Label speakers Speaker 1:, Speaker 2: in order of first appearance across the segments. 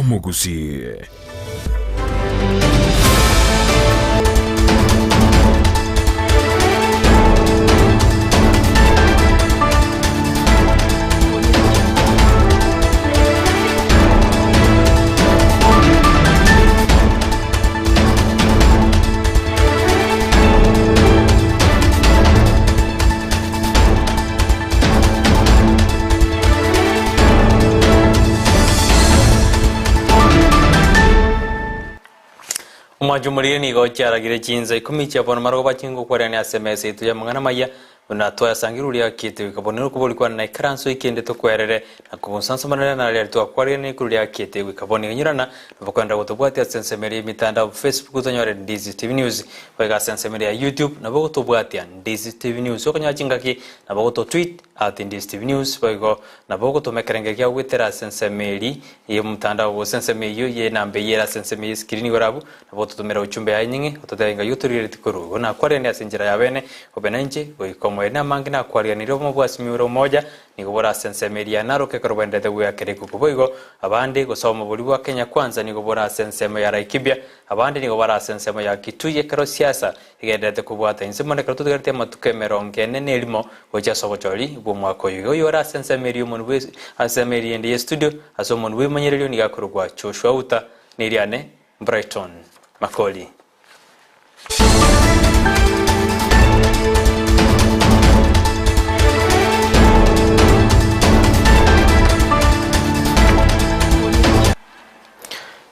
Speaker 1: Omogusii.
Speaker 2: Omwancho omoriri nigo chiaragire chinsa ikomi chia bono marogoba chingokwarerania ase emesa yaito y'amang'ana amaya, buna twayasangire oria akiete goika bono nokobori kwane na ikaranso ekende tokwerere na kogonsansomanera na riaria twakwarerania igoro ria akiete goika bono iganyorana nabo kwenderera gotobwatia ase ensemo eria y'emitandao Facebook tonyore Ndizi TV News boigo ase ensemo eria ya YouTube nabo gotobwatia Ndizi TV News okonyora chingaki nabo goto tweet at Ndizi TV News boigo nabo ogotoma ekerengerio kiago goetera ase ensemo eri y'omotandao gose ensemo eyio y'enamba eyio ere ase ensemo y'escreen igoro abwo nabo ototomera uchumbe yaye nying'e ototebie ng'ai otorigeretie korwa igo nakwareranie ase enchera ya bene obe nainche goika omoerio namange nakwariganirie obomo bwa Simioro omoja nigo bore ase ensemo eria ya Narok ekero bwaenderete goeakera ekuku boigo abande gose obomo boria bwa Kenya Kwanza nigo bore ase ensemo ya Laikipia abande nigo bare ase ensemo ya Kitui ekero siasa egendererete kobwata inse mono ekero totigaretie amatuko emerongo ene na erimo gochia ase obochori bw'omwaka oyo. Iga oyore ase ensemo eria y'omonwe bwe ase ensemo eria ende y'estudio ase omonwe bw'ebimanyererio nigo akorokwa Joshua Uta, na eriane Brighton Makori.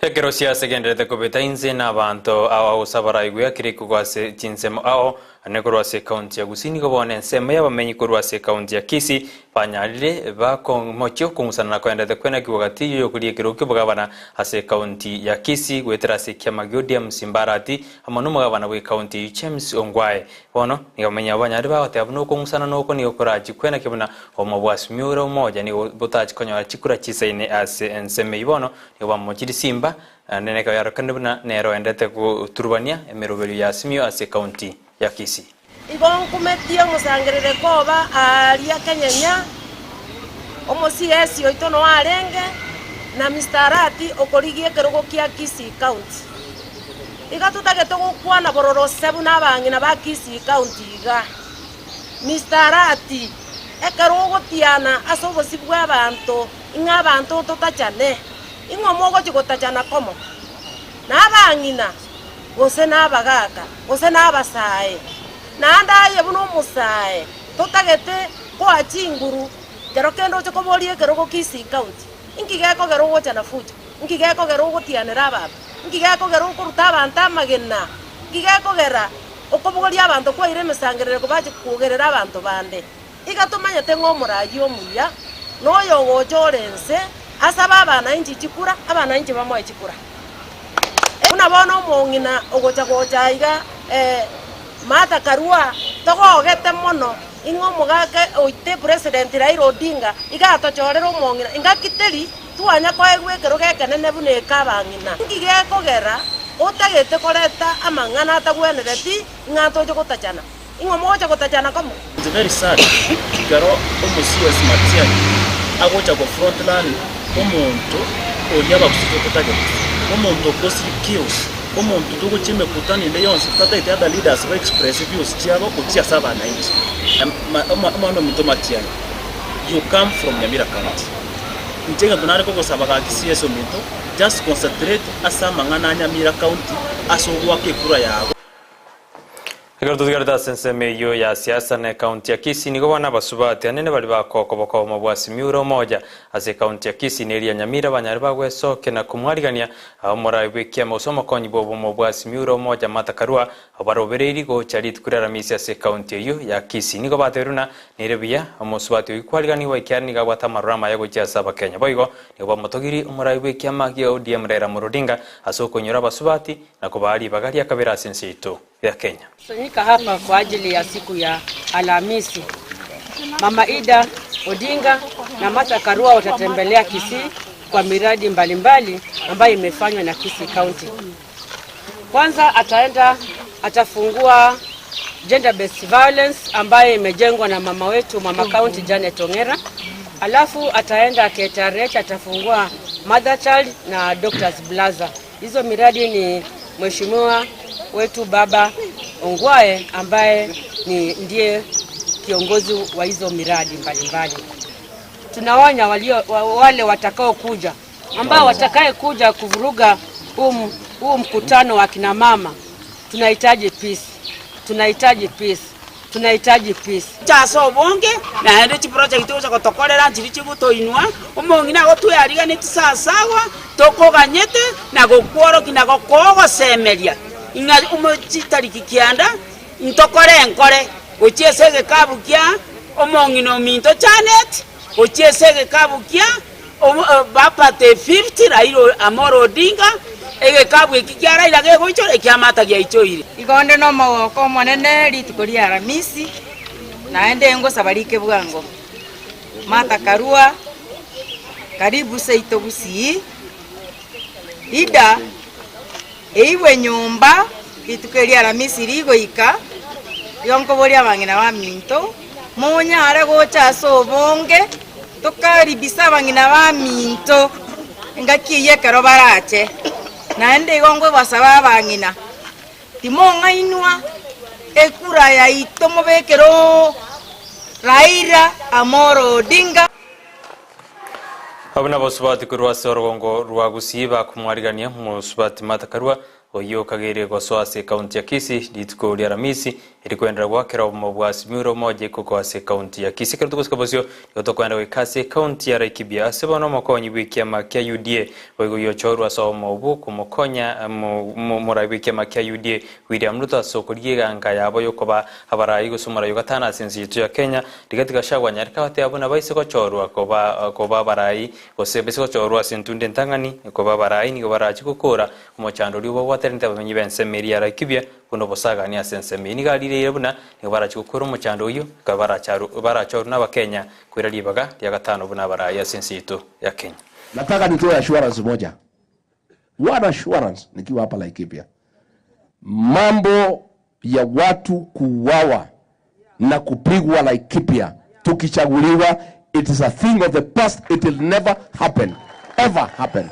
Speaker 2: Ekero siasa egendererete kobeta inse na abanto ao gose abaraigwe akire korwa ase chinsemo ao ane korwa ase ekaunti ya Gusii nigo bono ensemo y'abamenyi korwa ase ekaunti ya Kisii banyarire bakomochia okong'usana na koenderete kwenakigwa gati y'oyokoria ekerogo ki'obogabana ase ekaunti ya Kisii goetera ase ekiama gia ODM Simba Arati amo nomogabana bw'ekaunti eyio James Ongwae Bono nigo abamenyi abo banyarire bagoteba buna okong'usana noko nigo korachie kwenaki buna obomo bwa Simiura omoja nigo botachi konyora chikura chisaine ase ensemo eyio bono nigo bamomochirie simba, naende nekero yarokanire buna nere oendete goturubania emeroberio ya Simio ase ekaunti ya Kisii.
Speaker 3: Igo nkumetie omosangerereko oba aaria kenyenya, omo-CS oito noo arenge, na Mister Arati okorigia ekerogo kia Kisii County. Iga totagete gokwana bororo ase buna abang'ina ba Kisii County iga. Mister Arati, ekero ogotiana ase obosio bw'abanto ing'a abanto ntotachane, ing'o mogochia gotachana komo? Nabang'ina, gose nabagaaka, gose nabasae? Naende aye buna omosae, totagete koa chinguru kero kende oche koboria ekerogo Kisii County, inki gekogera ogocha na fujo? Inki gekogera ogotianera abanto? Inki gekogera okoruta abanto amagena? Inki gekogera okobogoria abanto kwaira emesangerereko bache kwogerera abanto bande? Iga tomanyete ng'a omoraai omuya noyo ogocha ore inse, asabe abanainchi chikura, abanainchi bamoe chikura. Buna bono omong'ina ogocha gocha aiga Martha Karua, togogete mono ing'a omogaka oite President Raila Odinga iga atochorere omong'ina, ingaki teri twanya koegwa ekerogo ekenene buna eke abang'ina. Inki gekogera otagete koreta amang'ana atagwenereti ng'a toche gotachana? Ing'o mogocha gotachana komo?
Speaker 4: It's very sad ekero omo CS Matiang'i agocha go front run omonto oria abagusii totagete, omonto okosiri chaos, omonto togochia emekutano ende yonsi totagete other leaders ba express views chiabo gochia ase abananchi. Omwana ominto Matiang'i, you come from Nyamira county, inche egento nare kogosaba gaki CS ominto, just concentrate ase amang'ana a Nyamira county ase ogoaka ekura yago.
Speaker 2: Ekero totigarete ase ensemo eyio ya siasa na ekaunti ya Kisii nigo bono abasubati anene baria bakokoboka obomo bwa Simiyu Omoja ase ekaunti ya Kisii na eria Nyamira banyare bagwesokia na komwarigania omorai bw'ekiama gose omokonyi bw'obomo bwa Simiyu Omoja Martha Karua obarobereiri gocha rituko ria Aramisi ase ekaunti eyio ya Kisii. Nigo batebirie buna nere buya omosubati oyio kwariganigwa ekiagera nigo abwate amaroro amaya gochia ase abakenya. Boigo nigo bamotogirie omorai bw'ekiama gia ODM Raila Amolo Odinga ase okoinyora abasubati na kobaa ribaga ria kabere ase ense yaito ya Kenya.
Speaker 5: Kusanyika hapa kwa ajili ya siku ya Alhamisi. Mama Ida Odinga na Martha Karua watatembelea Kisii kwa miradi mbalimbali ambayo imefanywa na Kisii County. Kwanza ataenda atafungua gender based violence ambayo imejengwa na mama wetu mama county Janet Ongera. Alafu ataenda KTRH atafungua Mother Child na Doctors Plaza. Hizo miradi ni mheshimiwa wetu Baba Ongwae ambaye ni ndiye kiongozi wa hizo miradi mbalimbali. Tunaonya walio, wale watakao kuja ambao watakaye kuja kuvuruga huu mkutano wa kina mama. Tunahitaji peace, tunahitaji peace, tunahitaji peace.
Speaker 1: Inche ase obonge, naende chiproject ogocha gotokorera nchiria chigotoinwa, omong'ina agotweariganetie sasawa, tokoganyete na gokworokia na gokoa ogosemeria ng'a omo chitariki kianda ntokore enkore gochia ase egekabu kia omong'ina ominto Janet, gochia ase egekabu kia Bapate 50 Raila Amolo Odinga, egekabu eki kia Raila gegoichora, ekiamata giaichoire.
Speaker 6: Igo onde nomogoko omonene rituko ria Aramisi, naende ngosaba rike bwango. Martha Karua, karibu seito Gusii, Ida, eigwe nyomba rituko eria Aramisi rigoika, igo nkoboria abang'ina baminto, monyare gocha ase obonge, tokaribise abang'ina baminto engaki eyio ekero barache. Naende igo nkobasaba abang'ina, timong'ainwa ekura yaito mobekere Raila Amolo Odinga.
Speaker 2: Abwo nabosubati korwa ase orogongo rwa Gusii bakomwarigania mosubati Martha Karua oyio okageire gosoa ase ekaunti ya Kisii rituko ria Aramisi erikoenderera goakera obomo bwa Azimio la Umoja ekoko ase ekaunti ya Kisii. Ekero togosika bosio nigo tokoenda goika ase ekaunti ya Laikipia ase bono omokonyi bw'ekiama kia UDA boigo oyiochorwa ase obomo obwo komokonya morai bw'ekiama kia UDA William Ruto ase okorigia eganga yabo yokoba abarai gose omorai o gatano ase ense yaito ya Kenya, Rigathi Gachagua anyareke abatebia buna baise gochorwa koba koba abarai gose baise gochorwa ase entunda entang'ani koba abarai nigo barache gokora omochando oria obabwateranete abamenyi b'ensemo eria ya Laikipia buna obosagani ase ensemo eyio. Nigo arireire buna nigo barache gokora omochando oyio ekero baracharu barachorwe n'Abakenya koira ribaga ria gatano buna abarai ase ense yaito ya Kenya.
Speaker 7: Nataka nitoe assurance moja. One assurance nikiwa hapa Laikipia. Mambo ya watu kuuawa na kupigwa Laikipia tukichaguliwa, it is a thing of the past, it will never happen, ever happen.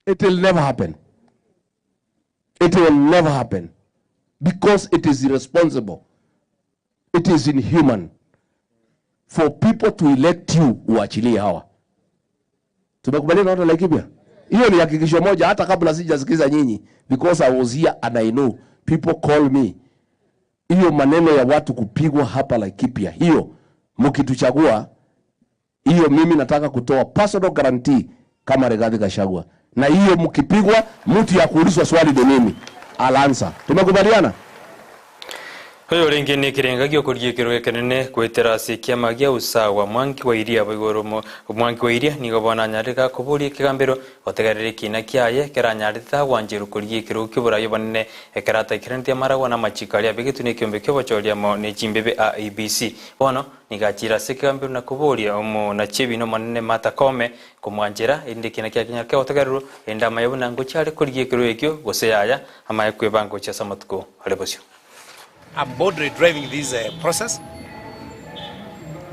Speaker 7: It will never happen. It will never happen because it is irresponsible. It is inhuman for people to elect you uachilie hawa. Tumekubaliana watu wa Laikipia? Hiyo ni hakikisho moja hata kabla sijasikiza nyinyi because I was here and I know people call me. Hiyo maneno ya watu kupigwa hapa Laikipia, hiyo mkituchagua, hiyo mimi nataka kutoa personal guarantee kama Rigathi Gachagua, na hiyo mkipigwa, mtu ya kuulizwa swali ni mimi, I'll answer. Tumekubaliana?
Speaker 2: Oyo orenge nekerenga gi'okoria ekerogo ekenene goetera ase ekiama gia Usawa Mwangi wa Iria boigo ore Mwangi wa Iria nigo bono anyarire gakoboria ekegambero gotegerera ekiina kiaye ekeranyarete tagwancherwa korigia ekerogo ki'oborai obonene ekero ataikeraneti amaragwa na amachiko aria abegetwe nekeombe ki'obochori amo ne chimbebe IEBC. Bono nigo achiire ase ekegambero na koboria omonachiebiina omonene Martha Koome komwanchera erinde ekiina kiaye kenyare kegotegererwa erinde amaye buna ngochia are korigia ekerogo ekio gose yaya amaye kwebanga gochia ase amatuko are bosio.
Speaker 8: I'm boldly driving this uh, process.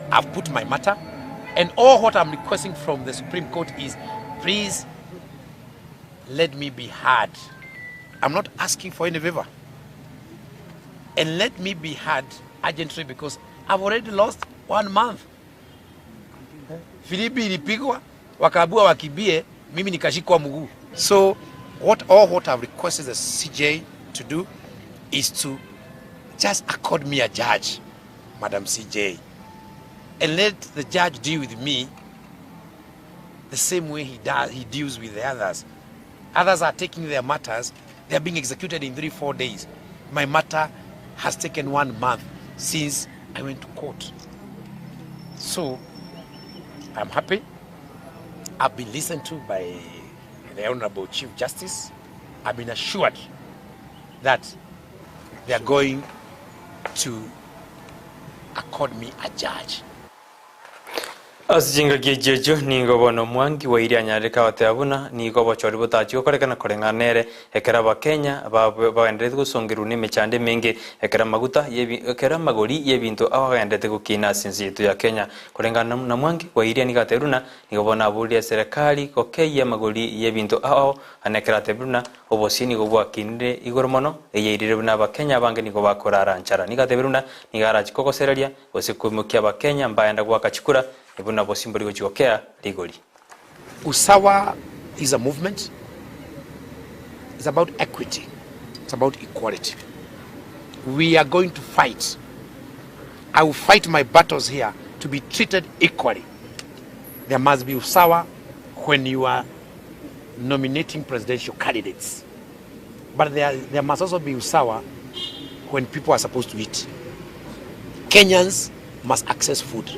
Speaker 8: I've put my matter. And all what I'm requesting from the Supreme Court is please let me be heard. I'm not asking for any favor. And let me be heard urgently because I've already lost one month. Filimbi ilipigwa wakaambiwa wakimbie, mimi nikashikwa mguu. So what all what I've requested the CJ to do is to just accord me a judge, Madam CJ, and let the judge deal with me the same way he does he deals with the others. Others are taking their matters, they are being executed in 3 4 days. My matter has taken one month since I went to court. So I'm happy. I've been listened to by the Honorable Chief Justice. I've been assured that they are going to accord me a judge.
Speaker 2: Ase chingaki echio echio nigo bono Mwangi wa Iria anyarire kagoteba buna nigo obochori botachi gokorekana koreng'ana nere ekero abakenya bagendererete gosongerwa nemechando emenge ekero amaguta ekero amagori y'ebinto agendererete gokina ase ense yaito ya Kenya. Koreng'ana na Mwangi wa Iria nigo atebire buna nigo bono aborire eserekari gokeyia amagori y'ebinto ao ane ekero atebire buna obosie nigo bwakinire igoro mono eyairire buna abakenya abange nigo bakorara nchara. Nigo atebire buna nigo arachi kogosereria Gose koimokia Abakenya mbaenda goaka chikura, buna bosimbori gochia gokea rigori.
Speaker 8: Usawa is a movement, it's about equity, it's about equality. We are going to fight. I will fight my battles here to be treated equally. There must be usawa when you are nominating presidential candidates. But there, there must also be usawa when people are supposed to eat. Kenyans must access food.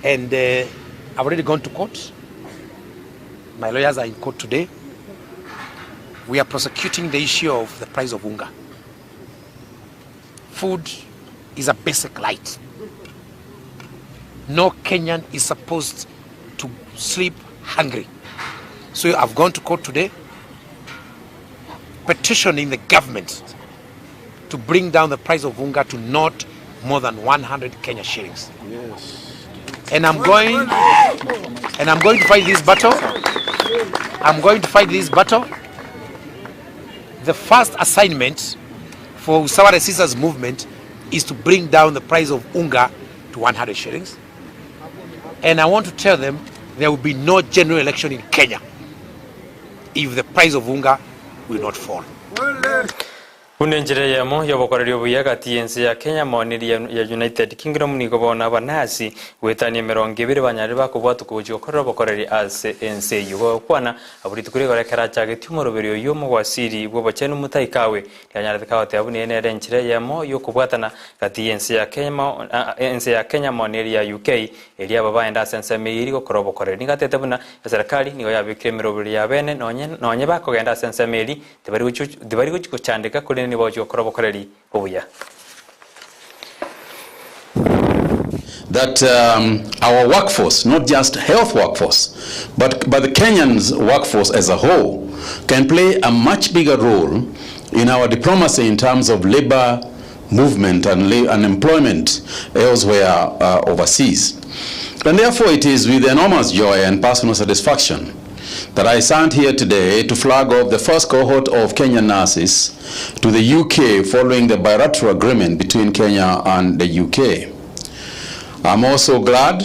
Speaker 8: And uh, I've already gone to court. My lawyers are in court today. We are prosecuting the issue of the price of unga. Food is a basic right. No Kenyan is supposed to sleep hungry. So I've gone to court today petitioning the government to bring down the price of unga to not more than 100 Kenya shillings. Yes. And I'm going and I'm going to fight this battle. I'm going to fight this battle. The first assignment for Usawa Resistance movement is to bring down the price of unga to 100 shillings. And I want to tell them there will be no general election in Kenya if the price of unga will not fall.
Speaker 2: Buna enchera eyemo y'obokoreri obuya gati y'ense ya Kenya amo neria ya United Kingdom nigo bono abanasi goetania emerongo ebere banyarire bakobwatwa gochia gokorera obokoreri ase ense eyio. Gokwana abwo rituko rigoro ekero achagetie omoroberi oyio omogwasiri bw'obochenu Mutahi Kagwe Rianyarete kagoteba buna eye nere enchera eyemo y'okobwatana gati y'ense ya Kenya ense ya Kenya amo neria ya UK eria aba baenda ase ensemo eyio eri gokora obokoreri. Nigo atete buna eserekari nigo yabekire emeroberi ya bene nonye nonye bakogenda ase ensemo eri tibari gochi tibari gochi gochandeka korende nigo bagochi gokora obokoreri obuya.
Speaker 9: That um, our workforce, not just health workforce, but, but the Kenyans workforce as a whole, can play a much bigger role in our diplomacy in terms of labor movement and unemployment elsewhere uh, overseas. And therefore, it is with enormous joy and personal satisfaction that I stand here today to flag off the first cohort of Kenyan nurses to the UK following the bilateral agreement between Kenya and the UK. I'm also glad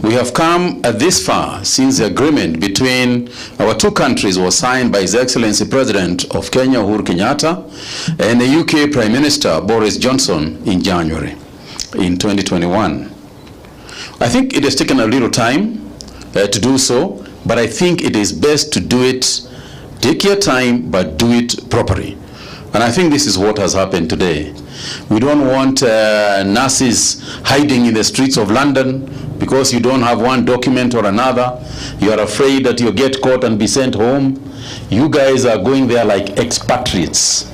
Speaker 9: we have come this far since the agreement between our two countries was signed by His Excellency President of Kenya Uhuru Kenyatta and the UK Prime Minister Boris Johnson in January in 2021. I think it has taken a little time uh, to do so, but I think it is best to do it, take your time, but do it properly. And I think this is what has happened today. We don't want uh, nurses hiding in the streets of London because you don't have one document or another. You are afraid that you'll get caught and be sent home. You guys are going there like expatriates.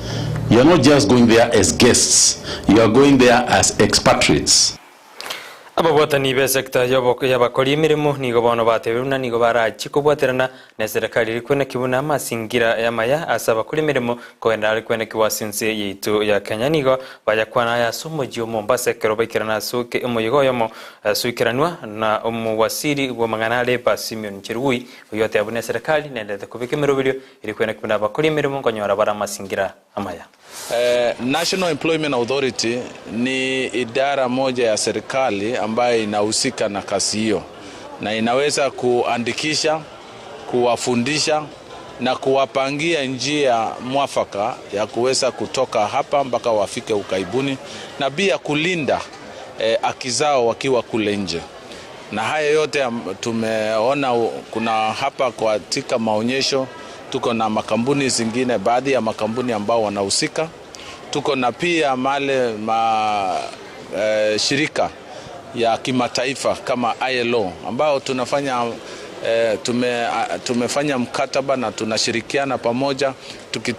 Speaker 9: You're not just going there as guests. You are going there as expatriates.
Speaker 2: Ababwatani b'esecta y'abakori emeremo nigo bono batebire buna nigo barachie kobwaterana neserekari eria kweneki buna amasingira amaya ase abakori emeremo kogenda are kwenekigwa ase ense yaito ya Kenya. Nigo bayakwana aya ase omochie o Mombasa ekero baikerana ase omoyega oyomo ase oikeranwa na omowasiri bw'amang'ana a Labour Simeon Chelugui oyio oteba buna eserekari nendete kobeka emeroberio eria kweneki buna abakori emeremo nkonyora bare amasingira amaya.
Speaker 10: National Employment Authority ni idara moja ya serikali ambayo inahusika na kazi hiyo na inaweza kuandikisha, kuwafundisha na kuwapangia njia mwafaka ya kuweza kutoka hapa mpaka wafike ukaibuni na pia kulinda haki zao wakiwa kule nje. Na haya yote tumeona kuna hapa katika maonyesho tuko na makampuni zingine, baadhi ya makampuni ambao wanahusika. Tuko na pia male ma, eh, shirika ya kimataifa kama ILO ambao tunafanya eh, tume, tumefanya mkataba na tunashirikiana pamoja tukita.